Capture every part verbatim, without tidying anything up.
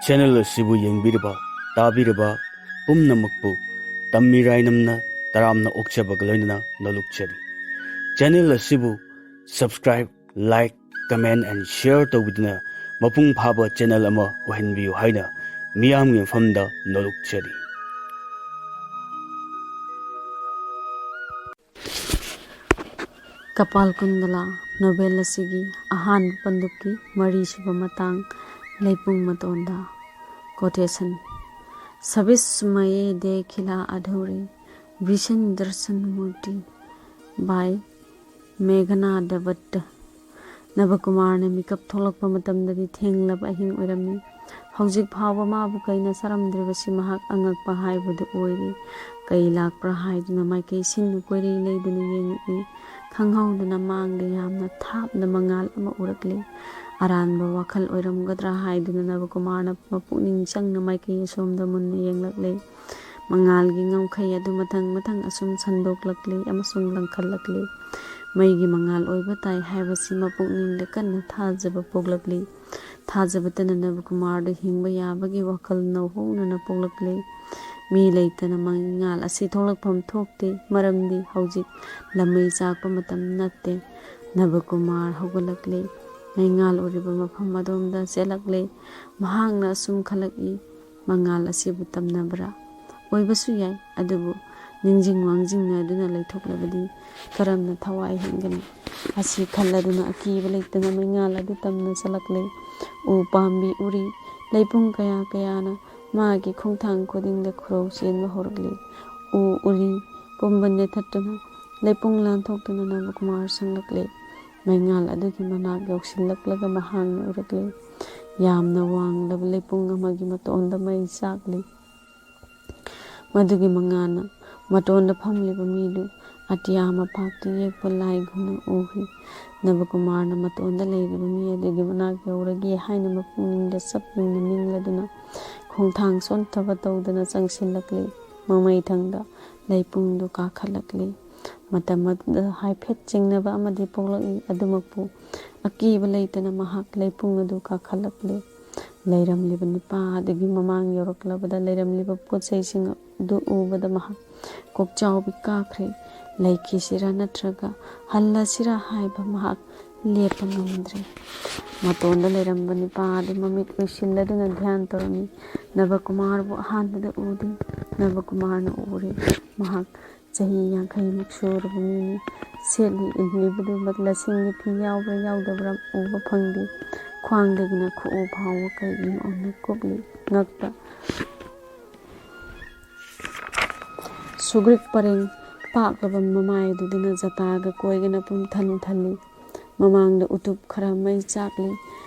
Channel ꯑꯁꯤꯕꯨ ꯌꯦꯡꯕꯤꯔꯕ, ꯇꯥꯕꯤꯔꯕ ꯄꯨꯝꯅꯃꯛꯄꯨ ꯇꯝꯃꯤꯔꯥꯏꯅꯝꯅ ꯇꯔꯥꯝꯅ ꯑꯣꯛꯆꯕꯒ ꯂꯣꯏꯅꯅ ꯅꯣꯂꯨꯛꯆꯔꯤ꯫ ꯆꯦꯅꯦꯜ ꯑꯁꯤꯕꯨ subscribe, like, comment and share ꯇꯧꯕꯤꯗꯨꯅ ꯃꯄꯨꯡ ꯐꯥꯕ ꯆꯦꯅꯦꯜ ꯑꯃ ꯑꯣꯏꯍꯟꯕꯤꯌꯨ ꯍꯥꯏꯅ ꯃꯤꯌꯥꯝꯒꯤ ꯃꯐꯝꯗ ꯅꯣꯂꯨꯛꯆꯔꯤ꯫ ꯀꯄꯥꯜ ꯀꯨꯟꯗꯂꯥ ꯅꯣꯚꯦꯜ ꯑꯁꯤꯒꯤ ꯑꯍꯥꯟꯕ ꯄꯟꯗꯨꯞꯀꯤ ꯃꯔꯤꯁꯨꯕ ꯃꯇꯥꯡ, ꯂꯩꯄꯨꯡ ꯃꯇꯣꯟꯗ꯫ Quotation: ꯁꯕꯤꯁꯃꯌꯦ ꯗꯦꯈꯤꯂꯥ ꯑꯙꯧꯔꯦ ꯕꯤꯁꯟ ꯗꯔꯁꯟ ꯃꯨꯔꯇꯤ꯫ By ꯃꯦꯘꯅꯥ ꯗꯕꯠꯇ꯫ ꯅꯕꯀꯨꯃꯥꯔꯅ ꯃꯤꯀꯞ ꯊꯣꯛꯂꯛꯄ ꯃꯇꯝꯗꯗꯤ ꯊꯦꯡꯂꯕ ꯑꯍꯤꯡ ꯑꯣꯏꯔꯝꯃꯤ꯫ ꯍꯧꯖꯤꯛ ꯐꯥꯎꯕ ꯃꯥꯕꯨ ꯀꯩꯅ ꯆꯥꯔꯝꯗ꯭ꯔꯤꯕꯁꯤ ꯃꯍꯥꯛ ꯑꯉꯛꯄ ꯍꯥꯏꯕꯗꯨ ꯑꯣꯏꯔꯤ꯫ ꯀꯩ ꯂꯥꯛꯄ꯭ꯔꯥ ꯍꯥꯏꯗꯨꯅ ꯃꯥꯏꯀꯩ ꯁꯤꯟꯅ ꯀꯣꯏꯔꯤ ꯂꯩꯗꯨꯅ ꯌꯦꯡꯉꯛꯏ꯫ ꯈꯪꯍꯧꯗꯅ ꯃꯥꯡꯗ ꯌꯥꯝꯅ ꯊꯥꯞꯅ ꯃꯉꯥꯜ ꯑꯃ ꯎꯔꯛꯂꯤ꯫ ꯑꯔꯥꯟꯕ ꯋꯥꯈꯜ ꯑꯣꯏꯔꯝꯒꯗ꯭ꯔꯥ ꯍꯥꯏꯗꯨꯅ ꯅꯕꯀꯨꯃꯥꯔꯅ ꯃꯄꯨꯛꯅꯤꯡ ꯆꯪꯅ ꯃꯥꯏꯀꯩ ꯑꯁꯣꯝꯗ ꯃꯨꯟꯅ ꯌꯦꯡꯂꯛꯂꯦ꯫ ꯃꯉꯥꯜꯒꯤ ꯉꯝꯈꯩ ꯑꯗꯨ ꯃꯊꯪ ꯃꯊꯪ ꯑꯁꯨꯝ ꯁꯟꯗꯣꯛꯂꯛꯂꯤ ꯑꯃꯁꯨꯡ ꯂꯪꯈꯠꯂꯛꯂꯤ꯫ ꯃꯩꯒꯤ ꯃꯉꯥꯜ ꯑꯣꯏꯕ ꯇꯥꯏ ꯍꯥꯏꯕꯁꯤ ꯃꯄꯨꯛꯅꯤꯡꯗ ꯀꯟꯅ ꯊꯥꯖꯕ ꯄꯣꯛꯂꯛꯂꯤ꯫ ꯊꯥꯖꯕꯇꯅ ꯅꯕꯀꯨꯃꯥꯔꯗ ꯍꯤꯡꯕ ꯌꯥꯕꯒꯤ ꯋꯥꯈꯜ ꯅꯧꯍꯧꯅꯅ ꯄꯣꯛꯂꯛꯂꯤ꯫ ꯃꯤ ꯂꯩꯇꯅ ꯃꯉꯥꯜ ꯑꯁꯤ ꯊꯣꯛꯂꯛꯐꯝ ꯊꯣꯛꯇꯦ, ꯃꯔꯝꯗꯤ ꯍꯧꯖꯤꯛ ꯂꯝꯃꯩ ꯆꯥꯛꯄ ꯃꯇꯝ ꯅꯠꯇꯦ꯫ ꯅꯕꯀꯨꯃꯥꯔ ꯍꯧꯒꯠꯂꯛꯂꯦ꯫ ꯃꯩꯉꯥꯜ ꯎꯔꯤꯕ ꯃꯐꯝ ꯑꯗꯣꯝꯗ ꯆꯦꯜꯂꯛꯂꯦ꯫ ꯃꯍꯥꯛꯅ ꯑꯁꯨꯝ ꯈꯜꯂꯛꯏ, "ꯃꯉꯥꯜ ꯑꯁꯤꯕꯨ ꯇꯝꯅꯕ꯭ꯔꯥ? ꯑꯣꯏꯕꯁꯨ ꯌꯥꯏ, ꯑꯗꯨꯕꯨ ꯅꯤꯡꯖꯤꯡ ꯋꯥꯡꯖꯤꯡꯅꯗꯨꯅ ꯂꯩꯊꯣꯛꯂꯕꯗꯤ ꯀꯔꯝꯅ ꯊꯋꯥꯏ ꯍꯤꯡꯒꯅꯤ?" ꯑꯁꯤ ꯈꯜꯂꯗꯨꯅ ꯑꯀꯤꯕ ꯂꯩꯇꯅ ꯃꯩꯉꯥꯜ ꯑꯗꯨ ꯇꯝꯅ ꯆꯠꯂꯛꯂꯦ꯫ ꯎ ꯄꯥꯝꯕꯤ ꯎꯔꯤ, ꯂꯩꯄꯨꯡ ꯀꯌꯥ ꯀꯌꯥꯅ ꯃꯥꯒꯤ ꯈꯣꯡꯊꯥꯡ ꯈꯨꯗꯤꯡꯗ ꯈꯨꯔꯧ ꯆꯦꯟꯕ ꯍꯧꯔꯛꯂꯤ꯫ ꯎ ꯎꯔꯤ ꯄꯨꯝꯕ ꯅꯦꯠꯊꯠꯇꯨꯅ ꯂꯩꯄꯨꯡ ꯂꯥꯟꯊꯣꯛꯇꯨꯅ ꯅꯕꯀꯨꯃꯥꯔ ꯆꯪꯂꯛꯂꯦ꯫ ꯃꯩꯉꯥꯜ ꯑꯗꯨꯒꯤ ꯃꯅꯥꯛ ꯌꯧꯁꯤꯜꯂꯛꯂꯒ ꯃꯍꯥꯛꯅ ꯎꯔꯛꯂꯦ꯫ ꯌꯥꯝꯅ ꯋꯥꯡꯂꯕ ꯂꯩꯄꯨꯡ ꯑꯃꯒꯤ ꯃꯇꯣꯟꯗ ꯃꯩ ꯆꯥꯛꯂꯤ꯫ ꯃꯗꯨꯒꯤ ꯃꯉꯥꯜꯅ ꯃꯇꯣꯟꯗ ꯐꯝꯂꯤꯕ ꯃꯤꯗꯨ ꯑꯇꯤꯌꯥ ꯃꯄꯥꯛꯇ ꯌꯦꯛꯄ ꯂꯥꯏꯒꯨꯝꯅ ꯎꯈꯤ꯫ ꯅꯕꯀꯨꯃꯥꯔꯅ ꯃꯇꯣꯟꯗ ꯂꯩꯔꯤꯕ ꯃꯤ ꯑꯗꯨꯒꯤ ꯃꯅꯥꯛ ꯌꯧꯔꯒꯦ ꯍꯥꯏꯅ ꯃꯄꯨꯛꯅꯤꯡꯗ ꯆꯞ ꯌꯨꯡꯅ ꯅꯤꯡꯂꯗꯨꯅ ꯈꯣꯡꯊꯥꯡ ꯁꯣꯟꯊꯕ ꯇꯧꯗꯅ ꯆꯪꯁꯤꯜꯂꯛꯂꯤ꯫ ꯃꯃꯩ ꯊꯪꯗ ꯂꯩꯄꯨꯡꯗꯨ ꯀꯥꯈꯠꯂꯛꯂꯤ꯫ ꯃꯇꯝ ꯑꯗꯨꯗ ꯍꯥꯏꯐꯦꯠ ꯆꯤꯡꯅꯕ ꯑꯃꯗꯤ ꯄꯣꯛꯂꯛꯏ, ꯑꯗꯨꯃꯛꯄꯨ ꯑꯀꯤꯕ ꯂꯩꯇꯅ ꯃꯍꯥꯛ ꯂꯩꯄꯨꯡ ꯑꯗꯨ ꯀꯥꯈꯠꯂꯛꯂꯤ꯫ ꯂꯩꯔꯝꯂꯤꯕ ꯅꯤꯄꯥ ꯑꯗꯨꯒꯤ ꯃꯃꯥꯡ ꯌꯧꯔꯛꯂꯕꯗ ꯂꯩꯔꯝꯂꯤꯕ ꯄꯣꯠ ꯆꯩꯁꯤꯡ ꯑꯗꯨ ꯎꯕꯗ ꯃꯍꯥꯛ ꯀꯣꯛꯆꯥꯎꯕꯤ ꯀꯥꯈ꯭ꯔꯦ꯫ ꯂꯩꯈꯤꯁꯤꯔꯥ ꯅꯠꯇ꯭ꯔꯒ ꯍꯜꯂꯁꯤꯔꯥ ꯍꯥꯏꯕ ꯃꯍꯥꯛ ꯂꯦꯞꯄ ꯉꯝꯗ꯭ꯔꯦ꯫ ꯃꯇꯣꯟꯗ ꯂꯩꯔꯝꯕ ꯅꯤꯄꯥ ꯑꯗꯨ ꯃꯃꯤꯠ ꯎꯏꯁꯤꯜꯂꯗꯨꯅ ꯙ꯭ꯌꯥꯟ ꯇꯧꯔꯝꯃꯤ꯫ ꯅꯕꯀꯨꯃꯥꯔꯕꯨ ꯑꯍꯥꯟꯕꯗ ꯎꯗꯦ꯫ ꯅꯕꯀꯨꯃꯥꯔꯅ ꯎꯔꯦ꯫ ꯃꯍꯥꯛ ꯆꯍꯤ ꯌꯥꯡꯈꯩꯃꯨꯛ ꯁꯨꯔꯕ ꯃꯤꯅꯤ꯫ ꯁꯦꯠꯂꯤ ꯏꯜꯂꯤꯕꯗꯨ ꯂꯁꯤꯡꯒꯤ ꯐꯤ ꯌꯥꯎꯕ꯭ꯔꯥ ꯌꯥꯎꯗꯕ꯭ꯔꯥ ꯎꯕ ꯐꯪꯗꯦ꯫ ꯈ꯭ꯋꯥꯡꯗꯒꯤꯅ ꯈꯨꯎ ꯐꯥꯎꯕ ꯀꯩꯒꯤꯅꯣ ꯑꯃ ꯀꯨꯞꯂꯤ꯫ ꯉꯛꯇ ꯁꯨꯒ꯭ꯔꯤꯛ ꯄꯔꯦꯡ ꯄꯥꯛꯂꯕ ꯃꯃꯥꯏ ꯑꯗꯨꯗꯅ ꯖꯇꯥꯒ ꯀꯣꯏꯒꯅ ꯄꯨꯝꯊꯟ ꯊꯜꯂꯤ꯫ ꯃꯃꯥꯡꯗ ꯎꯇꯨꯞ ꯈꯔ ꯃꯩ ꯆꯥꯛꯂꯤ꯫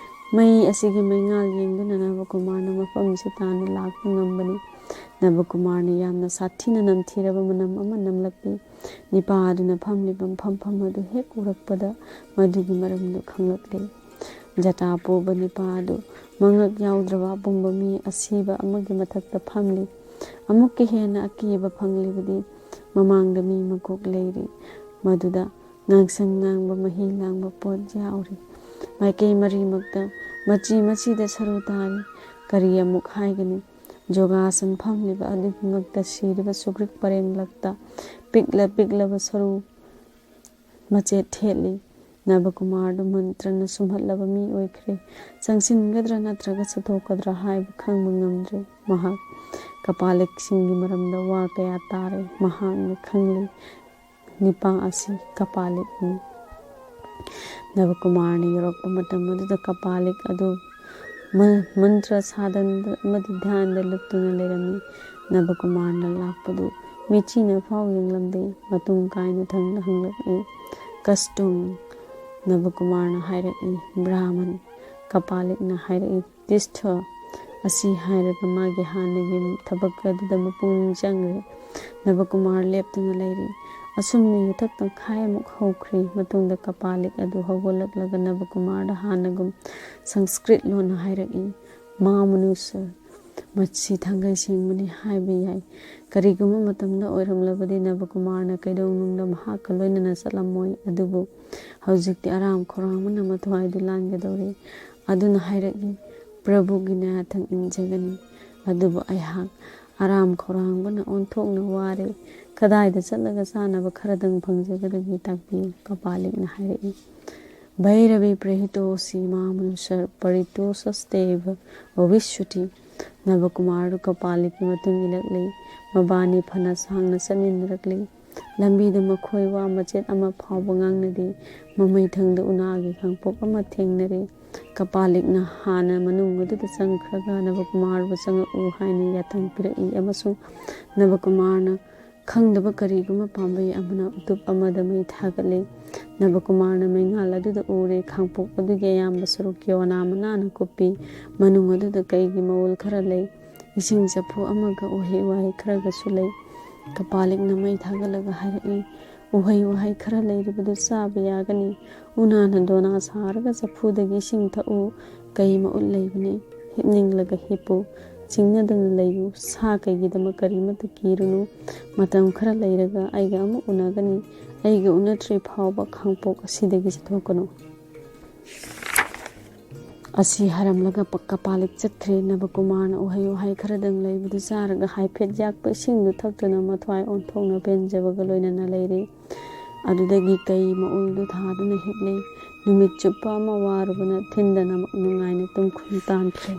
ꯃꯩ ꯑꯁꯤꯒꯤ ꯃꯩꯉꯥꯜ ꯌꯦꯡꯗꯨꯅ ꯅꯕꯀꯨꯃꯥꯔꯅ ꯃꯐꯝꯁꯤ ꯇꯥꯟꯅ ꯂꯥꯛꯄ ꯉꯝꯕꯅꯤ꯫ ꯅꯕꯀꯨꯃꯥꯔꯅ ꯌꯥꯝꯅ ꯁꯥꯊꯤꯅ ꯅꯝꯊꯤꯔꯕ ꯃꯅꯝ ꯑꯃ ꯅꯝꯂꯛꯂꯤ꯫ ꯅꯤꯄꯥ ꯑꯗꯨꯅ ꯐꯝꯂꯤꯕ ꯐꯝꯐꯝ ꯑꯗꯨ ꯍꯦꯛ ꯎꯔꯛꯄꯗ ꯃꯗꯨꯒꯤ ꯃꯔꯝꯗꯨ ꯈꯪꯂꯛꯂꯤ꯫ ꯖꯇꯥ ꯄꯨꯕ ꯅꯤꯄꯥ ꯑꯗꯨ ꯃꯉꯛ ꯌꯥꯎꯗ꯭ꯔꯕ ꯑꯄꯨꯝꯕ ꯃꯤ ꯑꯁꯤꯕ ꯑꯃꯒꯤ ꯃꯊꯛꯇ ꯐꯝꯂꯤ꯫ ꯑꯃꯨꯛꯀ ꯍꯦꯟꯅ ꯑꯀꯤꯕ ꯐꯪꯂꯤꯕꯗꯤ ꯃꯃꯥꯡꯗ ꯃꯤ ꯃꯀꯣꯛ ꯂꯩꯔꯤ꯫ ꯃꯗꯨꯗ ꯉꯥꯡꯁꯪ ꯉꯥꯡꯕ ꯃꯍꯤ ꯂꯥꯡꯕ ꯄꯣꯠ ꯌꯥꯎꯔꯤ꯫ ꯃꯥꯏꯀꯩ ꯃꯔꯤꯃꯛꯇ ꯃꯆꯤ ꯃꯆꯤꯗ ꯁꯔꯨ ꯇꯥꯔꯤ꯫ ꯀꯔꯤ ꯑꯃꯨꯛ ꯍꯥꯏꯒꯅꯤ? ꯖꯣꯒꯥꯁꯟ ꯐꯝꯂꯤꯕ ꯑꯗꯨꯒꯤ ꯉꯛꯇ ꯁꯤꯔꯤꯕ ꯁꯨꯒ꯭ꯔꯤꯛ ꯄꯔꯦꯡꯂꯛꯇ ꯄꯤꯛꯂ ꯄꯤꯛꯂꯕ ꯁꯔꯨ ꯃꯆꯦꯠ ꯊꯦꯠꯂꯤ꯫ ꯅꯕꯀꯨꯃꯥꯔꯗꯨ ꯃꯟꯇ꯭ꯔꯅ ꯁꯨꯝꯍꯠꯂꯕ ꯃꯤ ꯑꯣꯏꯈ꯭ꯔꯦ꯫ ꯆꯪꯁꯤꯟꯒꯗ꯭ꯔꯥ ꯅꯠꯇ꯭ꯔꯒ ꯆꯠꯊꯣꯛꯀꯗ꯭ꯔꯥ ꯍꯥꯏꯕ ꯈꯪꯕ ꯉꯝꯗ꯭ꯔꯦ꯫ ꯃꯍꯥꯛ ꯀꯄꯥꯂꯤꯛꯁꯤꯡꯒꯤ ꯃꯔꯝꯗ ꯋꯥ ꯀꯌꯥ ꯇꯥꯔꯦ꯫ ꯃꯍꯥꯛꯅ ꯈꯪꯂꯤ ꯅꯤꯄꯥ ꯑꯁꯤ ꯀꯄꯥꯂꯤꯛꯅꯤ꯫ ꯅꯕꯀꯨꯃꯥꯔꯅ ꯌꯧꯔꯛꯄ ꯃꯇꯝ ꯑꯗꯨꯗ ꯀꯄꯥꯂꯤꯛ ꯑꯗꯨ ꯃ-, ꯃꯟꯇ꯭ꯔ ꯁꯥꯗꯅ ꯑꯃꯗꯤ ꯙ꯭ꯌꯥꯟꯗ ꯂꯨꯞꯇꯨꯅ ꯂꯩꯔꯝꯃꯤ꯫ ꯅꯕꯀꯨꯃꯥꯔꯅ ꯂꯥꯛꯄꯗꯨ ꯃꯤꯠꯆꯤꯅ ꯐꯥꯎ ꯌꯦꯡꯂꯝꯗꯦ꯫ ꯃꯇꯨꯡ ꯀꯥꯏꯅ ꯊꯪꯅ ꯍꯪꯂꯛꯏ, "ꯀꯁꯇꯨꯡ?" ꯅꯕꯀꯨꯃꯥꯔꯅ ꯍꯥꯏꯔꯛꯏ, "ꯕ꯭ꯔꯥꯍꯃꯟ꯫" ꯀꯄꯥꯂꯤꯛꯅ ꯍꯥꯏꯔꯛꯏ, "ꯇꯤꯁꯊ꯫" ꯑꯁꯤ ꯍꯥꯏꯔꯒ ꯃꯥꯒꯤ ꯍꯥꯟꯅꯒꯤ ꯊꯕꯛ ꯑꯗꯨꯗ ꯃꯄꯨꯛꯅꯤꯡ ꯆꯪꯈ꯭ꯔꯦ꯫ ꯅꯕꯀꯨꯃꯥꯔ ꯂꯦꯞꯇꯨꯅ ꯂꯩꯔꯤ꯫ ꯑꯁꯨꯝꯅ ꯌꯨꯊꯛ ꯇꯪꯈꯥꯏ ꯑꯃꯨꯛ ꯍꯧꯈ꯭ꯔꯤ꯫ ꯃꯇꯨꯡꯗ ꯀꯄꯥꯂꯤꯛ ꯑꯗꯨ ꯍꯧꯒꯠꯂꯛꯂꯒ ꯅꯕꯀꯨꯃꯥꯔꯗ ꯍꯥꯟꯅꯒꯨꯝ ꯁꯪꯁꯀ꯭ꯔꯤꯠ ꯂꯣꯟꯅ ꯍꯥꯏꯔꯛꯏ, "ꯃꯥ ꯃꯅꯨꯁ, ꯃꯁꯤ ꯊꯥꯡꯒꯩ ꯁꯦꯡꯕꯅꯤ ꯍꯥꯏꯕ ꯌꯥꯏ꯫ ꯀꯔꯤꯒꯨꯝꯕ ꯃꯇꯝꯗ ꯑꯣꯏꯔꯝꯂꯕꯗꯤ ꯅꯕꯀꯨꯃꯥꯔꯅ ꯀꯩꯗꯧꯅꯨꯡꯗ ꯃꯍꯥꯛꯀ ꯂꯣꯏꯅꯅ ꯆꯠꯂꯝꯃꯣꯏ꯫ ꯑꯗꯨꯕꯨ ꯍꯧꯖꯤꯛꯇꯤ ꯑꯔꯥꯝ ꯈꯧꯔꯥꯡꯕꯅ ꯃꯊ꯭ꯋꯥꯏꯗꯨ ꯂꯥꯟꯒꯗꯧꯔꯤ꯫" ꯑꯗꯨꯅ ꯍꯥꯏꯔꯛꯏ, ꯄ꯭ꯔꯚꯨꯒꯤ ꯅꯥꯌꯥꯊꯪ ꯏꯟꯖꯒꯅꯤ꯫ ꯑꯗꯨꯕꯨ ꯑꯩꯍꯥꯛ ꯑꯔꯥꯝ ꯈꯧꯔꯥꯡꯕꯅ ꯑꯣꯟꯊꯣꯛꯅ ꯋꯥꯔꯦ꯫ ꯀꯗꯥꯏꯗ ꯆꯠꯂꯒ ꯆꯥꯅꯕ ꯈꯔꯗꯪ ꯐꯪꯖꯒꯗꯒꯦ? ꯇꯥꯛꯄꯤꯌꯨ꯫ ꯀꯄꯥꯂꯤꯛꯅ ꯍꯥꯏꯔꯛꯏ, ꯚꯩꯔꯕꯤ ꯄ꯭ꯔꯍꯤꯇꯣꯁꯤ ꯃꯥ ꯃꯅꯨꯁꯔ ꯄꯔꯤꯇꯣꯁꯁꯇꯦꯕ ꯚꯋꯤꯁ꯭ꯌꯇꯤ꯫ ꯅꯕꯀꯨꯃꯥꯔꯗꯨ ꯀꯄꯥꯂꯤꯛꯀꯤ ꯃꯇꯨꯡ ꯏꯜꯂꯛꯂꯤ꯫ ꯃꯕꯥꯅꯤ ꯐꯅ ꯁꯥꯡꯅ ꯆꯠꯃꯤꯟꯅꯔꯛꯂꯤ꯫ ꯂꯝꯕꯤꯗ ꯃꯈꯣꯏ ꯋꯥ ꯃꯆꯦꯠ ꯑꯃ ꯐꯥꯎꯕ ꯉꯥꯡꯅꯗꯦ꯫ ꯃꯃꯩꯊꯪꯗ ꯎꯅꯥꯒꯤ ꯈꯥꯡꯄꯣꯛ ꯑꯃ ꯊꯦꯡꯅꯔꯦ꯫ ꯀꯄꯥꯂꯤꯛꯅ ꯍꯥꯟꯅ ꯃꯅꯨꯡ ꯑꯗꯨꯗ ꯆꯪꯈ꯭ꯔꯒ ꯅꯕꯀꯨꯃꯥꯔꯕꯨ ꯆꯪꯉꯛꯎ ꯍꯥꯏꯅ ꯌꯥꯊꯪ ꯄꯤꯔꯛꯏ ꯑꯃꯁꯨꯡ ꯅꯕꯀꯨꯃꯥꯔꯅ ꯈꯪꯗꯕ ꯀꯔꯤꯒꯨꯝꯕ ꯄꯥꯝꯕꯩ ꯑꯃꯅ ꯎꯇꯨꯞ ꯑꯃꯗ ꯃꯩ ꯊꯥꯒꯠꯂꯤ꯫ ꯅꯕꯀꯨꯃꯥꯔꯅ ꯃꯩꯉꯥꯜ ꯑꯗꯨꯗ ꯎꯔꯦ꯫ ꯈꯥꯡꯄꯣꯛ ꯑꯗꯨꯒꯤ ꯑꯌꯥꯝꯕ ꯁꯔꯨꯛ ꯀꯤꯌꯣꯅꯥ ꯃꯅꯥꯅ ꯀꯨꯞꯄꯤ꯫ ꯃꯅꯨꯡ ꯑꯗꯨꯗ ꯀꯩꯒꯤ ꯃꯑꯣꯜ ꯈꯔ ꯂꯩ꯫ ꯏꯁꯤꯡ ꯆꯐꯨ ꯑꯃꯒ ꯎꯍꯩ ꯋꯥꯍꯩ ꯈꯔꯒꯁꯨ ꯂꯩ꯫ ꯀꯄꯥꯂꯤꯛꯅ ꯃꯩ ꯊꯥꯒꯠꯂꯒ ꯍꯥꯏꯔꯛꯏ, ꯎꯍꯩ ꯋꯥꯍꯩ ꯈꯔ ꯂꯩꯔꯤꯕꯗꯨ ꯆꯥꯕ ꯌꯥꯒꯅꯤ꯫ ꯎꯅꯥꯅ ꯗꯣꯅꯥ ꯁꯥꯔꯒ ꯆꯐꯨꯗꯒꯤ ꯏꯁꯤꯡ ꯊꯛꯎ꯫ ꯀꯩ ꯃꯎꯠ ꯂꯩꯕꯅꯤ꯫ ꯍꯤꯞꯅꯤꯡꯂꯒ ꯍꯤꯞꯄꯨ꯫ ꯆꯤꯡꯅꯗꯅ ꯂꯩꯌꯨ꯫ ꯁꯥ ꯀꯩꯒꯤꯗꯃꯛ ꯀꯔꯤꯃꯠꯇ ꯀꯤꯔꯨꯅꯨ꯫ ꯃꯇꯝ ꯈꯔ ꯂꯩꯔꯒ ꯑꯩꯒ ꯑꯃꯨꯛ ꯎꯅꯒꯅꯤ꯫ ꯑꯩꯒ ꯎꯅꯗ꯭ꯔꯤ ꯐꯥꯎꯕ ꯈꯥꯡꯄꯣꯛ ꯑꯁꯤꯗꯒꯤ ꯆꯠꯊꯣꯛꯀꯅꯨ꯫ ꯑꯁꯤ ꯍꯥꯏꯔꯝꯂꯒ ꯄ-, ꯀꯄꯥꯂꯤꯛ ꯆꯠꯈ꯭ꯔꯦ꯫ ꯅꯕꯀꯨꯃꯥꯔꯅ ꯎꯍꯩ ꯋꯥꯍꯩ ꯈꯔꯗꯪ ꯂꯩꯕꯗꯨ ꯆꯥꯔꯒ ꯍꯥꯏꯐꯦꯠ ꯌꯥꯛꯄ ꯏꯁꯤꯡꯗꯨ ꯊꯛꯇꯨꯅ ꯃꯊ꯭ꯋꯥꯏ ꯑꯣꯟꯊꯣꯛꯅ ꯄꯦꯟꯖꯕꯒ ꯂꯣꯏꯅꯅ ꯂꯩꯔꯦ꯫ ꯑꯗꯨꯗꯒꯤ ꯀꯩ ꯃꯎꯜꯗꯨ ꯊꯥꯗꯨꯅ ꯍꯤꯞꯂꯦ꯫ ꯅꯨꯃꯤꯠ ꯆꯨꯞꯄ ꯑꯃ ꯋꯥꯔꯨꯕꯅ ꯊꯤꯟꯗꯅꯃꯛ ꯅꯨꯡꯉꯥꯏꯅ ꯇꯨꯝꯈꯨꯟ ꯇꯥꯟꯈ꯭ꯔꯦ꯫